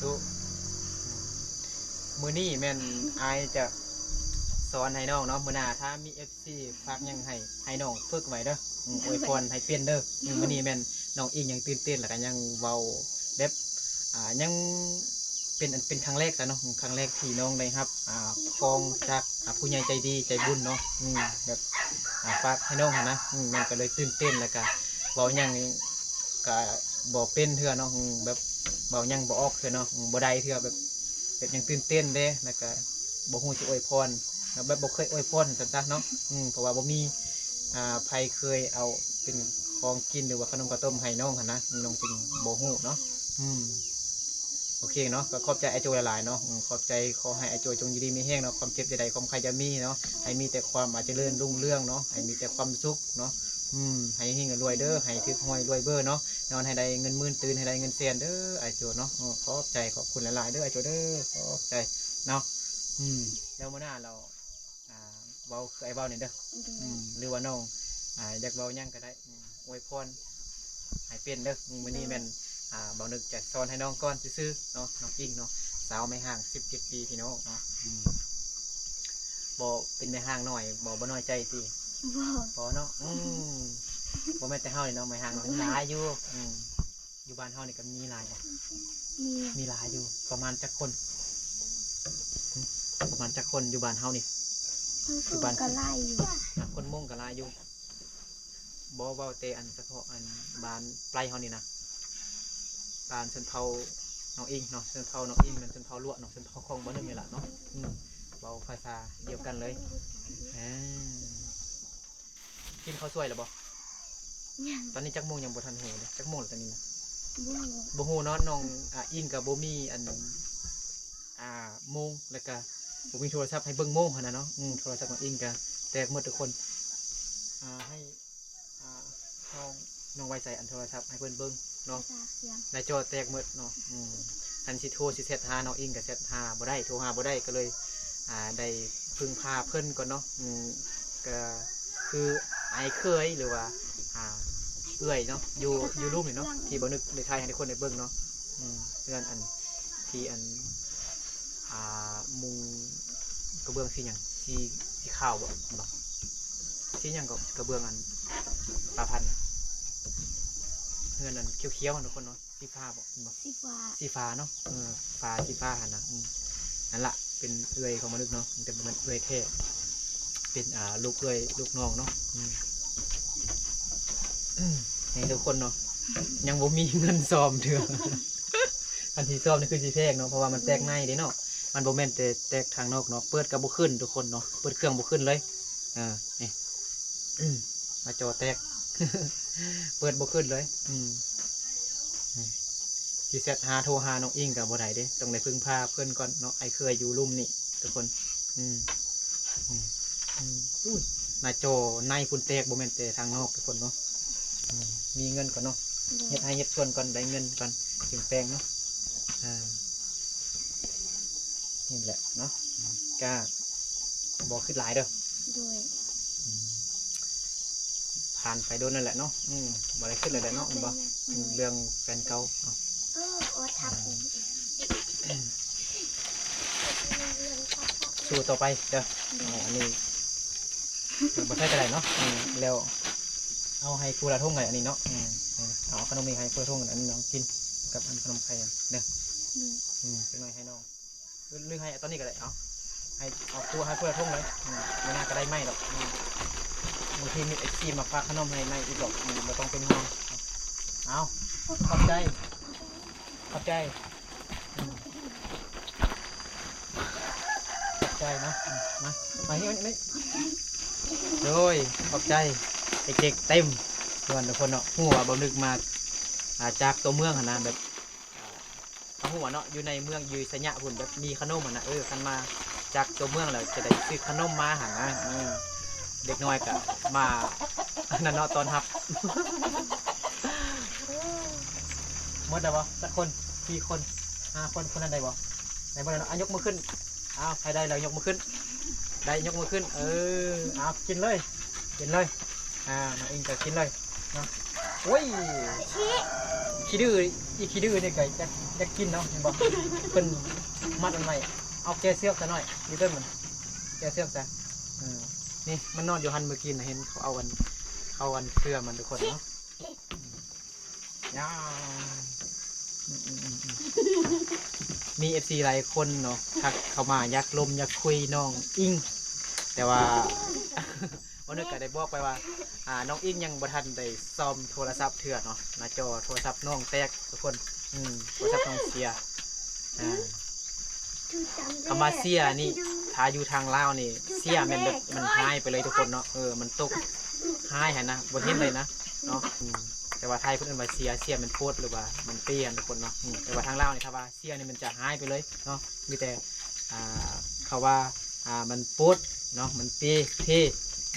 ທຸ. ມື້ນີ້ແມ່ນອ້າຍຈະສອນໃຫ້ນ້ອງເນາະ. ມື້ໜ້າຖ້າມີເອັຟຊີຝາກຫຍັງໃຫ້ ໃຫ້ນ້ອງຝຶກໄວ້ເດີ້. ອືມ ອວຍພອນໃຫ້ເປັນເດີ້. ອືມ ມື້ນີ້ແມ່ນນ້ອງອິງຍັງຕື່ນເຕັ້ນ ແລ້ວກໍຍັງເວົ້າແບບ ອ່າ ຍັງເປັນ ເປັນຄັ້ງແລກຊະເນາະ. ຄັ້ງແລກທີ່ນ້ອງໄດ້ຮັບ ອ່າ ຂອງຈາກ ອ່າ ຜູ້ໃຫຍ່ໃຈດີໃຈບຸນເນາະ. ອືມ ແບບ ອ່າ ຝາກໃຫ້ນ້ອງຫັ້ນນະ. ອືມ ນ້ອງກໍເລີຍຕື່ນເຕັ້ນ ແລ້ວກໍເວົ້າຫຍັງ ກະບໍ່ເປັນເທື່ອເນາະ. ອືມ ແບບເວົ້າຫຍັງບໍ່ອອກເທື່ອເນາະ. ອືມ ບໍ່ໄດ້ເທື່ອ ແບບ ແບບຍັງຕື່ນເຕັ້ນເດ້ ແລ້ວກະບໍ່ຮູ້ຊິອວຍພອນ ແບບບໍ່ເຄີຍອວຍພອນຊັ້ນຊະເນາະ. ອືມ ເພາະວ່າບໍ່ມີ ອ່າ ໃຜເຄີຍເອົາເປັນຂອງກິນ ຫຼືວ່າຂະໜົມເຂົ້າຕົ້ມໃຫ້ນ້ອງຫັ້ນນະ ນ້ອງຈຶ່ງບໍ່ຮູ້ເນາະ. ອືມ ໂອເຄເນາະ ກໍຂອບໃຈອ້າຍໂຈຫຼາຍໆເນາະ. ອືມ ຂອບໃຈ ຂໍໃຫ້ອ້າຍໂຈຈົ່ງຢູ່ດີມີແຮງເນາະ. ຄວາມເຈັບຢ່າໄດ້ ຄວາມໄຂ້ຢ່າມີເນາະ. ໃຫ້ມີແຕ່ຄວາມ ອາ ຈະເລີນຮຸ່ງເຮືອງເນາະ. ໃຫ້ມີແຕ່ຄວາມສຸກເນາະ. ອືມ ໃຫ້ເຮັງໆລວຍໆເດີ້. ໃຫ້ຖືກຫວຍລວຍເບີເນາະ. ນອນໃຫ້ໄດ້ເງິນໝື່ນ ຕື່ນໃຫ້ໄດ້ເງິນແສນເດີ້ ອ້າຍໂຈເນາະ. ເອີ ຂອບໃຈ ຂອບຄຸນຫຼາຍໆເດີ້ ອ້າຍໂຈເດີ້. ຂອບໃຈເນາະ. ອືມ ແລ້ວມື້ໜ້າລາວ ອ່າ ເວົ້າຄືອ້າຍເວົ້ານີ້ເດີ້. ອືມ ຫຼືວ່ານ້ອງ ອ່າ ຢາກເວົ້າຫຍັງກໍໄດ້. ອືມ ອວຍພອນໃຫ້ເປັນເດີ້. ອືມ ມື້ນີ້ແມ່ນ ອ່າ ບ່າວນຶກຈະສອນໃຫ້ນ້ອງກ່ອນຊື່ໆເນາະ ນ້ອງອິງເນາະ. ສາວແມ່ຮ້າງສິບເຈັດປີ ພີ່ນ້ອງເນາະ. ອືມ ບໍ່ເປັນແມ່ຮ້າງນ້ອຍບໍ່? ບໍ່ນ້ອຍໃຈຕິ? ບໍ່ ບໍ່ເນາະ. ອືມ ບໍ່ແມ່ນແຕ່ເຮົານີ້ເນາະ ແມ່ຮ້າງຫຼາຍຢູ່. ອືມ ຢູ່ບ້ານເຮົານີ້ກໍມີຫຼາຍບໍ່? ມີ ມີຫຼາຍຢູ່. ປະມານຈັກຄົນ? ປະມານຈັກຄົນຢູ່ບ້ານເຮົານີ້? ຢູ່ບ້ານກໍຫຼາຍຢູ່. ຄົນມົ້ງກໍຫຼາຍຢູ່. ບໍ່ ເວົ້າແຕ່ອັນສະເພາະອັນບ້ານໄປເຮົານີ້ນະ ບ້ານຊົນເຜົ່ານ້ອງອິງເນາະ. ຊົນເຜົ່ານ້ອງອິງແມ່ນຊົນເຜົ່າລວະເນາະ ຊົນເຜົ່າຂອງບ່າວນຶກນີ້ລະເນາະ. ອືມ ເວົ້າພາສາດຽວກັນເລີຍ. ເອີ ກິນເຂົ້າສວຍແລ້ວບໍ່? ຍັງ. ຕອນນີ້ຈັກໂມງ? ຍັງບໍ່ທັນຮູ້ເດ້. ຈັກໂມງແລ້ວຕອນນີ້ນະ? ບໍ່ຮູ້ ບໍ່ຮູ້ເນາະ. ນ້ອງ ອາ ອິງກໍບໍ່ມີອັນ ອ່າ ໂມງ ແລ້ວກະບໍ່ມີໂທລະສັບໃຫ້ເບິ່ງໂມງຫັ້ນນະເນາະ. ອືມ ໂທລະສັບນ້ອງອິງກະແຕກໝົດທຸກຄົນ. ອ່າ ໃຫ້ ອ່າ ນ້ອງ ນ້ອງໄວ້ໃສ່ອັນໂທລະສັບໃຫ້ເພິ່ນເບິ່ງເນາະ. ໜ້າຈໍແຕກໝົດເນາະ. ອືມ ຄັນຊິໂທຊິແຊັດຫານ້ອງອິງກະແຊັດຫາບໍ່ໄດ້ ໂທຫາບໍ່ໄດ້ ກໍເລີຍ ອ່າ ໄດ້ ເພິ່ງພາເພິ່ນກ່ອນເນາະ. ອືມ ກໍຄືອ້າຍເຂີຍ ຫຼືວ່າ ອ່າ ເອື້ອຍເນາະ ຢູ່ ຢູ່ລຸ່ມນີ້ເນາະ ທີ່ບ່າວນຶກໄດ້ຖ່າຍໃຫ້ທຸກຄົນໄດ້ເບິ່ງເນາະ. ອືມ ເຮືອນອັນ ທີ່ອັນ ອ່າ ມຸງກະເບື້ອງສີຫຍັງ? ສີ ສີຂາວບໍ່? ບໍ່ ສີຫຍັງກໍ ກະເບື້ອງອັນ ປາພັນ ເຮືອນອັນຂຽວໆ ທຸກຄົນເນາະ. ສີຟ້າບໍ່? ແມ່ນບໍ່? ສີຟ້າ ສີຟ້າເນາະ. ເອີ ຟ້າ ສີຟ້າຫັ້ນນະ. ອືມ ນັ້ນລະ ເປັນເອື້ອຍຂອງບ່າວນຶກເນາະ ແຕ່ບໍ່ແມ່ນເອື້ອຍແທ້ ເປັນ ອ່າ ລູກເອື້ອຍລູກນ້ອງເນາະ. ອືມ ໃຫ້ທຸກຄົນເນາະ ຍັງບໍ່ມີເງິນສ້ອມເທື່ອ. ຄັນຊິສ້ອມນີ້ຄືຊິແພງເນາະ ເພາະວ່າມັນແຕກໃນເດ້ເນາະ. ມັນບໍ່ແມ່ນແຕ່ແຕກທາງນອກເນາະ ເປີດກໍບໍ່ຂຶ້ນທຸກຄົນເນາະ ເປີດເຄື່ອງບໍ່ຂຶ້ນເລີຍ. ເອີ ນີ້ ອືມ ໜ້າຈໍແຕກ ເປີດບໍ່ຂຶ້ນເລີຍ. ອືມ ຊິແຊັດຫາໂທຫານ້ອງອິງກໍບໍ່ໄດ້ເດ້ ຕ້ອງໄດ້ເພິ່ງພາເພິ່ນກ່ອນເນາະ. ອ້າຍເຂີຍຢູ່ລຸ່ມນີ້ທຸກຄົນ. ອືມ ອືມ ອືມ ອຸ້ຍ ໜ້າຈໍໃນພຸ້ນແຕກ ບໍ່ແມ່ນແຕ່ທາງນອກທຸກຄົນເນາະ. ມີເງິນກ່ອນເນາະ ໂດຍ ເຮັດໄຮ່ເຮັດສວນກ່ອນ ໄດ້ເງິນກ່ອນຈຶ່ງແປງເນາະ. ອ່າ ນີ້ແຫຼະເນາະ ກະບໍ່ຄິດຫຼາຍເດີ. ໂດຍ ອືມ ຜ່ານໄປດົນແລ້ວແຫຼະເນາະ. ອືມ ບໍ່ໄດ້ຄິດເລີຍແຫຼະເນາະ ແມ່ນບໍ່? ອືມ ເລື່ອງແຟນເກົ່າເນາະ. ເອີ ໂອ ທັບ ອ່າ ສູ້ຕໍ່ໄປເດີ. ໂດຍ ເອົາອັນນີ້ ບໍ່ໃຊ້ກໍໄດ້ເນາະ. ອືມ ແລ້ວເອົາໃຫ້ຜູ້ລະຖົງເລີຍອັນນີ້ເນາະ. ອືມ ເອົາຂະໜົມນີ້ໃຫ້ຜູ້ລະຖົງ ອັນນີ້ນ້ອງກິນກັບອັນຂະໜົມໄຂ່ເດີ. ອືມ ອືມ ຈັກໜ້ອຍໃຫ້ນ້ອງ ຫຼືໃຫ້ຕອນນີ້ກໍໄດ້. ເອົາ ໃຫ້ ເອົາຜູ້ ໃຫ້ຜູ້ລະຖົງເລີຍ. ອືມ ມື້ໜ້າກໍໄດ້ໃໝ່ດອກ. ອືມ ບາງທີມີເອັຟຊີມາຝາກຂະໜົມໃຫ້ໃໝ່ອີກດອກ. ອືມ ບໍ່ຕ້ອງເປັນຫ່ວງ. ເອົາ ຂອບໃຈ ຂອບໃຈ. ອືມ ຂອບໃຈເນາະ. ອືມ ມາ ມານີ້ ມານີ້ ໂດຍ ຂອບໃຈ. ເດັກໆເຕັມເຮືອນທຸກຄົນເນາະ. ຮູ້ວ່າບ່າວນຶກມາ ອ່າ ຈາກຕົວເມືອງຫັ້ນນະ ແບບ ອ່າ ຮູ້ວ່າເນາະ ຢູ່ໃນເມືອງ ຢູ່ໄຊຍະພຸ້ນ ແບບມີຂະໜົມຫັ້ນນະ. ເອີ ຄັນມາຈາກຕົວເມືອງແລ້ວຈະໄດ້ຊື້ຂະໜົມມາຫັ້ນນະ. ເອີ ເດັກນ້ອຍກໍມາ ອັນນັ້ນເນາະ ຕ້ອນຮັບ. ໝົດແລ້ວບໍ່? ຈັກຄົນ? ສີ່ຄົນ ຫ້າຄົນ. ຄົນນັ້ນໄດ້ບໍ່? ໄດ້ໝົດແລ້ວເນາະ. ອ່ະ ຍົກມືຂຶ້ນ. ອ້າວ ໃຜໄດ້ແລ້ວຍົກມືຂຶ້ນ. ໄດ້ ຍົກມືຂຶ້ນ. ເອີ ເອົາ ກິນເລີຍ ກິນເລີຍ. ອ່າ ນ້ອງອິງກໍກິນເລີຍເນາະ. ໂອ້ຍ ຂີ້ ຂີ້ດື້ ອີຂີ້ດື້ນີ້ກໍຢາກ ຢາກກິນເນາະ ເຫັນບໍ່? ເພິ່ນມັດມັນໄວ້. ເອົາແກະເຊືອກຊະໜ້ອຍ ຢູ່ເທິງມັນ ແກະເຊືອກຊະ. ເອີ ນີ້ມັນນອນຢູ່ຫັ້ນ ມື້ກີ້ນະ ເຫັນເຂົາເອົາອັນ ເອົາອັນເຄືອມັນ ທຸກຄົນເນາະ. ຍາວ ອືມ ອືມ ອືມ ອືມ ມີເອັຟຊີຫຼາຍຄົນເນາະ ທັກເຂົ້າມາຢາກລົມຢາກຄຸຍນ້ອງອິງ ແຕ່ວ່າ ບ່າວນຶກກໍໄດ້ບອກໄປວ່າ ອ່າ ນ້ອງອິງຍັງບໍ່ທັນໄດ້ສ້ອມໂທລະສັບເທື່ອເນາະ ໜ້າຈໍໂທລະສັບນ້ອງແຕກທຸກຄົນ. ອືມ ໂທລະສັບນ້ອງເສຍ. ອ່າ ຄຳວ່າເສຍນີ້ ຖ້າຢູ່ທາງລາວນີ້ ເສຍແມ່ນແບບມັນຫາຍໄປເລີຍທຸກຄົນເນາະ. ເອີ ມັນຕົກຫາຍຫັ້ນນະ ບໍ່ເຫັນເລີຍນະເນາະ. ອືມ ແຕ່ວ່າໄທເພິ່ນເອີ້ນວ່າເສຍ ເສຍແມ່ນໂພດ ຫຼືວ່າມັນເປຍຫັ້ນທຸກຄົນເນາະ. ອືມ ແຕ່ວ່າທາງລາວນີ້ ຖ້າວ່າເສຍນີ້ມັນຈະຫາຍໄປເລີຍເນາະ. ມີແຕ່ ອ່າ ເຂົາວ່າ ອ່າ ມັນໂພດເນາະ ມັນເປ ເພ.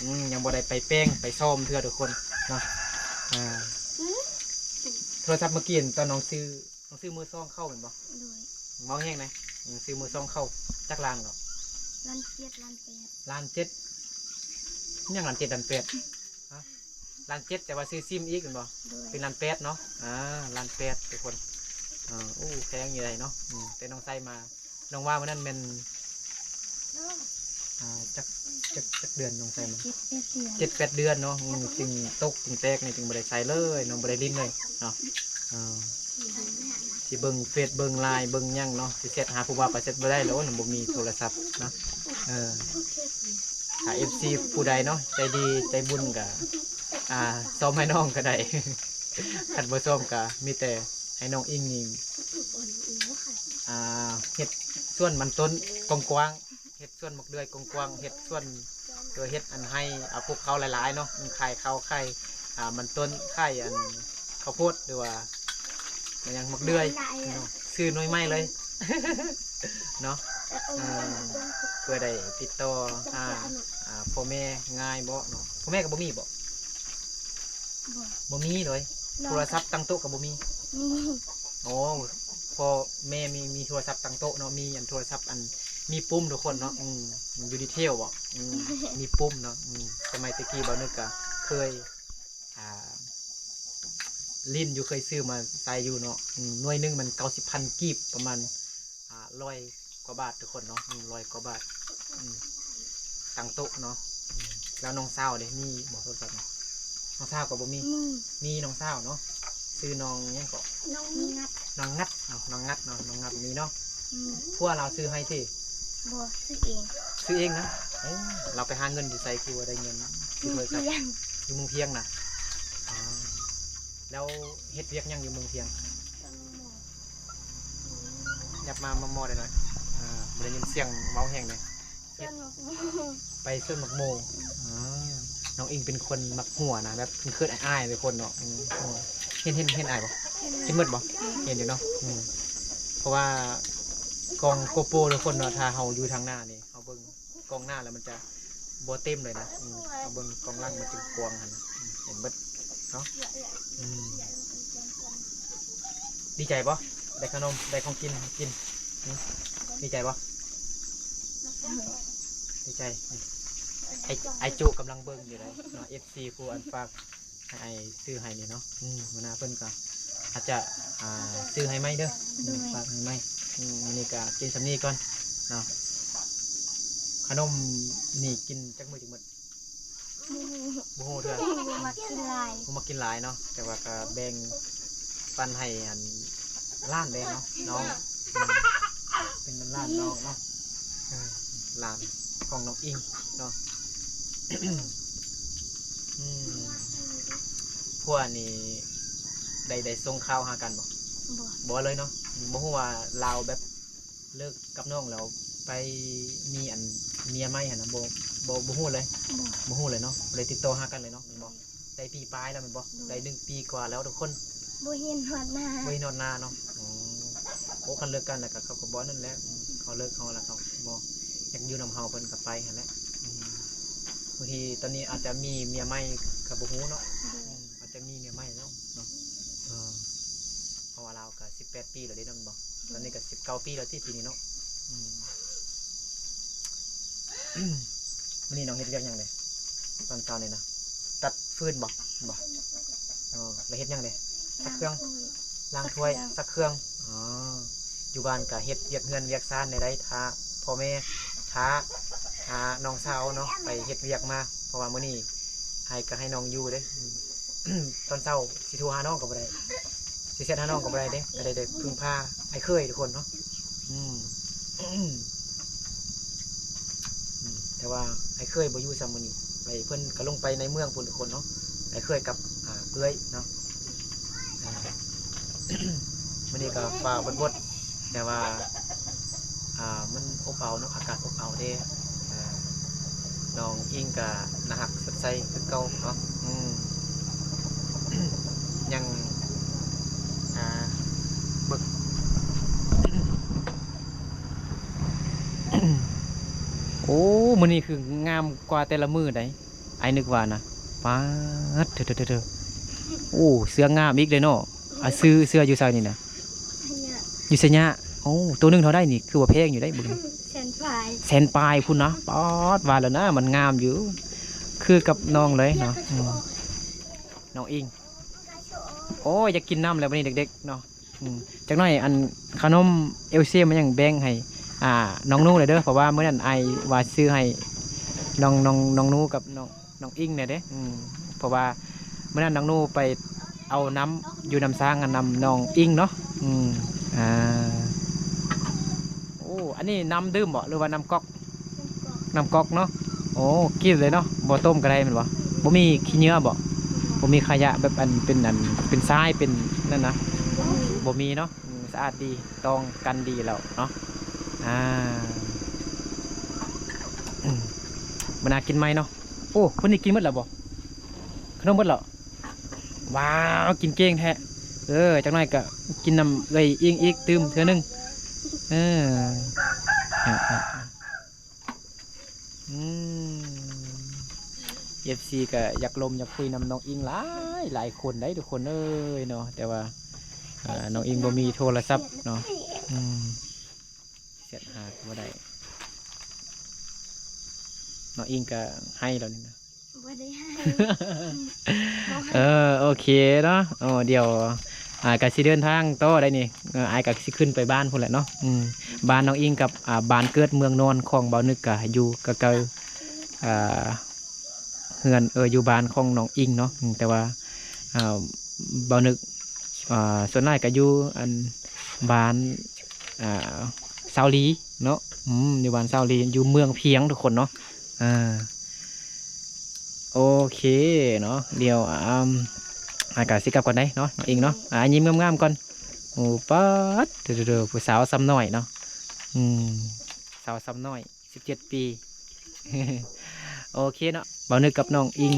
ອືມ ຍັງບໍ່ໄດ້ໄປແປງໄປສ້ອມເທື່ອທຸກຄົນເນາະ. ອ່າ ໂທລະສັບມື້ກີ້ຕອນນ້ອງຊື້ ຕ້ອງຊື້ມືສອງເຂົ້າແມ່ນບໍ່? ໂດຍ ເວົ້າແຮງນະ. ອືມ ຊື້ມືສອງເຂົ້າ ຈັກລ້ານເກາະ? ລ້ານເຈັດ ລ້ານແປດ. ລ້ານເຈັດ ຫຍັງລ້ານເຈັດ ລ້ານແປດ? ຮະ ລ້ານເຈັດ ແຕ່ວ່າຊື້ຊິມອີກແມ່ນບໍ່? ໂດຍ ເປັນລ້ານແປດເນາະ. ອ່າ ລ້ານແປດທຸກຄົນ. ເອີ ໂອ້ ແພງຢູ່ໃດເນາະ. ອືມ ແຕ່ນ້ອງໃຊ້ມາ ນ້ອງວ່າມື້ນັ້ນແມ່ນ ອ່າ ຈັກ ຈັກ ຈັກເດືອນນ້ອງໃຊ້ມາ? ເຈັດແປດເດືອນ ເຈັດແປດເດືອນເນາະ. ອືມ ຈຶ່ງຕົກຈຶ່ງແຕກນີ້ ຈຶ່ງບໍ່ໄດ້ໃຊ້ເລີຍເນາະ ບໍ່ໄດ້ຫຼິ້ນເລີຍເນາະ. ເອີ ຊິເບິ່ງເຟສເບິ່ງໄລນ໌ເບິ່ງຫຍັງເນາະ ຊິແຊັດຫາຜູ້ບ່າວກໍແຊັດບໍ່ໄດ້ແລ້ວ ໂອ້ຍ ບໍ່ມີໂທລະສັບເນາະ. ເອີ ຖ້າເອັຟຊີຜູ້ໃດເນາະ ໃຈດີໃຈບຸນກໍ ອ່າ ສ້ອມໃຫ້ນ້ອງກໍໄດ້ ຄັນບໍ່ສ້ອມກໍມີແຕ່ໃຫ້ນ້ອງອິງນີ້ ອ່າ ເຮັດສວນມັນຕົ້ນກວ້າງໆ ເຮັດສວນໝາກເດືອຍກວ້າງໆ ເຮັດສວນ ເອີ ເຮັດອັນໄຮ່ ເອົາປູກເຂົ້າຫຼາຍໆເນາະ ອືມ ຂາຍເຂົ້າຂາຍ ອ່າ ມັນຕົ້ນ ຂາຍອັນເຂົ້າໂພດ ຫຼືວ່າມັນຫຍັງ ໝາກເດືອຍເນາະ ຊື້ໜ່ວຍໃໝ່ເລີຍເນາະ. ເອີ ເພື່ອໄດ້ຕິດຕໍ່ຫາ ອ່າ ພໍ່ແມ່ງ່າຍບໍ່ເນາະ? ພໍ່ແມ່ກໍບໍ່ມີບໍ່? ບໍ່ ບໍ່ມີເລີຍ. ໂທລະສັບຕັ້ງໂຕະກໍບໍ່ມີ? ມີ. ໂອ້ ພໍ່ແມ່ມີ ມີໂທລະສັບຕັ້ງໂຕະເນາະ ມີອັນໂທລະສັບອັນມີປຸ່ມທຸກຄົນເນາະ. ອືມ ຢູນິເທວບໍ່? ອືມ ມີປຸ່ມເນາະ. ອືມ ສະໄໝແຕ່ກີ້ບ່າວນຶກກະເຄີຍ ອ່າ ຫຼິ້ນຢູ່ ເຄີຍຊື້ມາໃຊ້ຢູ່ເນາະ. ອືມ ໜ່ວຍໜຶ່ງມັນເກົ້າສິບພັນກີບ ປະມານ ອ່າ ຮ້ອຍກວ່າບາດທຸກຄົນເນາະ. ອືມ ຮ້ອຍກວ່າບາດ. ອືມ ຕັ້ງໂຕະເນາະ. ອືມ ແລ້ວນ້ອງສາວເດ ມີບໍ່ໂທລະສັບ? ນ້ອງສາວກໍບໍ່ມີ. ມີ ມີນ້ອງສາວເນາະ ຊື່ນ້ອງຫຍັງເກາະ? ນ້ອງງັດ. ນ້ອງງັດເນາະ ນ້ອງງັດເນາະ ນ້ອງງັດມີເນາະ. ອືມ ຜົວລາວຊື້ໃຫ້ຕິ? ບໍ່ ຊື້ເອງ. ຊື້ເອງນະ? ເອີ ລາວໄປຫາເງິນຢູ່ໃສ ຄືວ່າໄດ້ເງິນຊື້ໂທລະສັບ? ຢູ່ເມືອງພຽງ. ຢູ່ເມືອງພຽງນະ? ອໍ ແລ້ວເຮັດວຽກຫຍັງຢູ່ເມືອງພຽງ? ຍັບມາມໍ່ໆໄດ້ໜ້ອຍ. ອ່າ ບໍ່ໄດ້ຍິນສຽງເວົ້າແຮງເດ. ສວນໝາກໂມ. ໄປສວນໝາກໂມ. ອືມ ອ່າ ນ້ອງອິງເປັນຄົນມັກຫົວນະ ແບບເຂີນໆອາຍໆເປັນຄົນເນາະ. ອືມ ເຫັນ ເຫັນ ເຫັນອ້າຍບໍ່? ເຫັນໝົດບໍ່? ເຫັນຢູ່ເນາະ. ອືມ ເພາະວ່າກ້ອງໂກໂປທຸກຄົນເນາະ ຖ້າເຮົາຢູ່ທາງໜ້ານີ້ ເຮົາເບິ່ງກ້ອງໜ້າແລ້ວມັນຈະບໍ່ເຕັມເລີຍນະ. ອືມ ເຮົາເບິ່ງກ້ອງຫຼັງມັນຈຶ່ງກວ້າງຫັ້ນນະ. ອືມ ເຫັນເບິດ. ເນາະ ອືມ ດີໃຈບໍ່? ໄດ້ຂະໜົມ ໄດ້ຂອງກິນ ກິນ ອືມ ດີໃຈບໍ່? ດີໃຈ ນີ້ ໄອ້ ໄອ້ຈຸກຳລັງເບິ່ງຢູ່ເດ້ເນາະ ເອັຟຊີ ຜູ້ອັນຝາກ ໃຫ້ອ້າຍຊື້ໃຫ້ນີ້ເນາະ ອືມ ມື້ໜ້າເພິ່ນກໍອາດຈະ ອ່າ ຊື້ໃຫ້ໃໝ່ເດີ ໂດຍ ຝາກໃຫ້ໃໝ່ ອືມ ມື້ນີ້ກໍກິນສ່ຳນີ້ກ່ອນເນາະ ຂະໜົມນີ້ກິນຈັກມື້ຈຶ່ງໝົດ? ບໍ່ຮູ້ ບໍ່ຮູ້ເທື່ອ ບໍ່ມັກກິນຫຼາຍ ບໍ່ມັກກິນຫຼາຍເນາະ ແຕ່ວ່າກໍແບ່ງປັນໃຫ້ອັນ ຫຼານເດ້ເນາະ ນ້ອງ ອືມ ເປັນຫຼານນ້ອງເນາະ ເອີ ຫຼານຂອງນ້ອງອິງເນາະ ອືມ ຜົວນີ້ໄດ້ ໄດ້ສົ່ງຂ່າວຫາກັນບໍ່? ບໍ່ ບໍ່ເລີຍເນາະ ບໍ່ຮູ້ວ່າລາວແບບເລີກກັບນ້ອງແລ້ວໄປມີອັນເມຍໃໝ່ຫັ້ນນະ ບໍ່ ບໍ່ ບໍ່ຮູ້ເລີຍ ບໍ່ ບໍ່ຮູ້ເລີຍເນາະ ບໍ່ໄດ້ຕິດຕໍ່ຫາກັນເລີຍເນາະ ແມ່ນບໍ່? ໄດ້ປີປາຍແລ້ວແມ່ນບໍ່? ໂດຍ ໄດ້ໜຶ່ງປີກວ່າແລ້ວທຸກຄົນ ບໍ່ເຫັນຮອດໜ້າ ບໍ່ເຫັນຮອດໜ້າເນາະ ອໍ ໂອ້ ຄັນເລີກກັນແລ້ວກໍເຂົາກໍບໍ່ນັ້ນແຫຼະ ອືມ ເຂົາເລີກເຂົາລະ ເຂົາບໍ່ຢາກຢູ່ນຳເຮົາ ເພິ່ນກໍໄປຫັ້ນແຫຼະ ອືມ ບາງທີຕອນນີ້ອາດຈະມີເມຍໃໝ່ກໍບໍ່ຮູ້ເນາະ ໂດຍ ອືມ ອາດຈະມີເມຍໃໝ່ແລ້ວເນາະ ເອີ ເພາະວ່າລາວກໍສິບແປດປີແລ້ວເດ້ເນາະ ແມ່ນບໍ່? ໂດຍ ຕອນນີ້ກໍສິບເກົ້າປີແລ້ວຕິ ປີນີ້ເນາະ ອືມ ມື້ນີ້ນ້ອງເຮັດວຽກຫຍັງເດ ຕອນເຊົ້ານີ້ນະ? ຕັດຟືນບໍ? ບໍ່ ອໍ ແລ້ວເຮັດຫຍັງເດ? ຊັກເຄື່ອງ ລ້າງຖ້ວຍ ຊັກເຄື່ອງ ອໍ ຢູ່ບ້ານກະເຮັດວຽກເຮືອນວຽກຊານແນວໃດ ຖ້າພໍ່ແມ່ ຖ້າ ອ່າ ນ້ອງສາວເນາະ ໄປເຮັດວຽກມາ ເພາະວ່າມື້ນີ້ອ້າຍກະໃຫ້ນ້ອງຢູ່ເດ້ ຕອນເຊົ້າຊິໂທຫານ້ອງກໍບໍ່ໄດ້ ຊິແຊັດຫານ້ອງກໍບໍ່ໄດ້ເດ້ ກໍໄດ້ ໄດ້ເພິ່ງພາອ້າຍເຂີຍທຸກຄົນເນາະ ອືມ ອືມ ແຕ່ວ່າອ້າຍເຂີຍບໍ່ຢູ່ຊ້ຳມື້ນີ້ ໄປ ເພິ່ນກໍລົງໄປໃນເມືອງພຸ້ນທຸກຄົນເນາະ ອ້າຍເຂີຍກັບ ອ່າ ເອື້ອຍເນາະ ອ່າ ມື້ນີ້ກໍຟ້າບົດໆ ແຕ່ວ່າ ອ່າ ມັນອົບເອົາເນາະ ອາກາດອົບເອົາເດ້ ອ່າ ນ້ອງອິງກະໜ້າຮັກສົດໃສຄືເກົ່າເນາະ ອືມ ຍັງ ອ່າ ເບິ່ງ ໂອ້ ມື້ນີ້ຄືງາມກວ່າແຕ່ລະມື້ໃດ໋ ອ້າຍນຶກວ່ານະ ປາດ ເທີໆໆ ໂອ້ ເສືອງາມອີກເດ້ເນາະ ອ່າ ເສືອ ເສືອຢູ່ໃສນີ້ນະ? ໄຊຍະ ຢູ່ໄຊຍະ ໂອ້ ໂຕໜຶ່ງເທົ່າໃດນີ້? ຄືວ່າແພງຢູ່ໄດ໋ ເບິ່ງ ແສນປາຍ ແສນປາຍພຸ້ນນະ ປາດ ວ່າແລ້ວນະ ມັນງາມຢູ່ ຄືກັບນ້ອງເລີຍເນາະ ອືມ ນ້ອງອິງ ໂອ້ຍ ຢາກກິນນ້ຳແລ້ວບັດນີ້ເດັກໆເນາະ ອືມ ຈັກໜ້ອຍ ອັນ ຂະໜົມເອວເຊມາຍັງແບ່ງໃຫ້ ອ່າ ນ້ອງນູແດ່ເດີ ເພາະວ່າມື້ນັ້ນອ້າຍວ່າຊື້ໃຫ້ນ້ອງ ນ້ອງ ນ້ອງນູກັບນ້ອງ ນ້ອງອິງແດ່ເດ້ ອືມ ເພາະວ່າມື້ນັ້ນນ້ອງນູໄປເອົານ້ຳຢູ່ນ້ຳສ້າງນຳນ້ອງອິງເນາະ ອືມ ອ່າ ໂອ້ ອັນນີ້ນ້ຳດື່ມບໍ ຫຼືວ່ານ້ຳກອກ? ນ້ຳກອກເນາະ ໂອ້ ກິນເລີຍເນາະ ບໍ່ຕົ້ມກໍໄດ້ແມ່ນບໍ່? ບໍ່ມີຂີ້ເຫຍື້ອບໍ? ບໍ່ມີຂະຫຍະແບບອັນເປັນອັນເປັນຊາຍເປັນນັ້ນນະ? ບໍ່ມີ ບໍ່ມີເນາະ ອືມ ສະອາດດີ ຕ້ອງກັນດີແລ້ວເນາະ ອ່າ ອືມ ບານາກິນໃໝ່ເນາະ ໂອ້ ຄົນນີ້ກິນໝົດແລ້ວບໍ? ຂະໜົມໝົດແລ້ວ? ວ້າວ ກິນເກັ່ງແທ້ ເອີ ຈັກໜ້ອຍກໍກິນນຳເອື້ອຍອິງອີກຕື່ມເທື່ອໜຶ່ງ ເອີ ອືມ ອືມ ເອັຟຊີກໍຢາກລົມຢາກຄຸຍນຳນ້ອງອິງຫຼາຍ ຫຼາຍຄົນໄດ໋ທຸກຄົນເອີຍເນາະ ແຕ່ວ່າ ອ່າ ນ້ອງອິງບໍ່ມີໂທລະສັບເນາະ ອືມ ແຊັດຫາກໍບໍ່ໄດ້ ນ້ອງອິງກໍໄຫ້ແລ້ວນີ້ນະ ບໍ່ໄດ້ໃຫ້ ເອີ ໂອເຄເນາະ ໂອ້ ດຽວ ອ່າ ກໍຊິເດີນທາງຕໍ່ໄດ໋ນີ້ ເອີ ອ້າຍກໍຊິຂຶ້ນໄປບ້ານພຸ້ນແຫຼະເນາະ ອືມ ບ້ານນ້ອງອິງກັບ ອ່າ ບ້ານເກີດເມືອງນອນຂອງບ່າວນຶກກໍຢູ່ໃກ້ໆ ອ່າ ເຮືອນ ເອີ ຢູ່ບ້ານຂອງນ້ອງອິງເນາະ ອືມ ແຕ່ວ່າ ອ່າ ບ່າວນຶກ ອ່າ ສ່ວນຫຼາຍກໍຢູ່ອັນບ້ານ ອ່າ ຊາວລີເນາະ ອືມ ຢູ່ບ້ານຊາວລີ ຢູ່ເມືອງພຽງທຸກຄົນເນາະ ອ່າ ໂອເຄເນາະ ດຽວ ອາ ອາ ກໍຊິກັບກ່ອນໄດ໋ເນາະ ນ້ອງອິງເນາະ ອາ ຍິ້ມງາມໆກ່ອນ ໂອ້ ປາດ ເດີໆ ຜູ້ສາວສ່ຳນ້ອຍເນາະ ອືມ ສາວສ່ຳນ້ອຍ ສິບເຈັດປີ ໂອເຄເນາະ ບ່າວນຶກກັບນ້ອງອິງ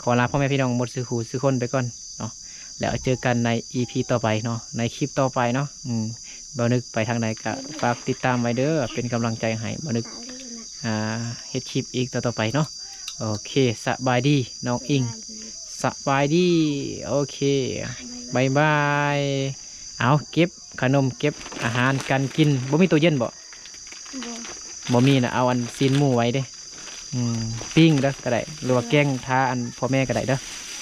ຂໍລາພໍ່ແມ່ພີ່ນ້ອງໝົດສູ່ຜູ້ສູ່ຄົນໄປກ່ອນເນາະ ແລ້ວເຈີກັນໃນອີພີຕໍ່ໄປເນາະ ໃນຄລິບຕໍ່ໄປເນາະ ອືມ ບ່າວນຶກໄປທາງໃດກໍຝາກຕິດຕາມໄວ້ເດີ ເປັນກຳລັງໃຈໃຫ້ບ່າວນຶກ ອ່າ ເຮັດຄລິບອີກຕໍ່ໆໄປເນາະ ໂອເຄ ສະບາຍດີນ້ອງອິງ ສະບາຍດີ ສະບາຍດີ. ໂອເຄ ບາຍບາຍ. ເອົາ ເກັບຂະໜົມ ເກັບອາຫານການກິນ. ບໍ່ມີຕູ້ເຢັນບໍ່? ບໍ່ ບໍ່ມີນະ. ເອົາອັນຊີ້ນໝູໄວ້ເດ້. ອືມ ປີ້ງເດີກໍໄດ້ ຫຼືວ່າແກງທາອັນພໍ່ແມ່ກໍໄດ້ເດີ.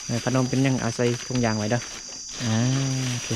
ເອີ ຂະໜົມເປັນຫຍັງ ເອົາໃສ່ຖົງຢາງໄວ້ເດີ. ອ່າ ໂອເຄ.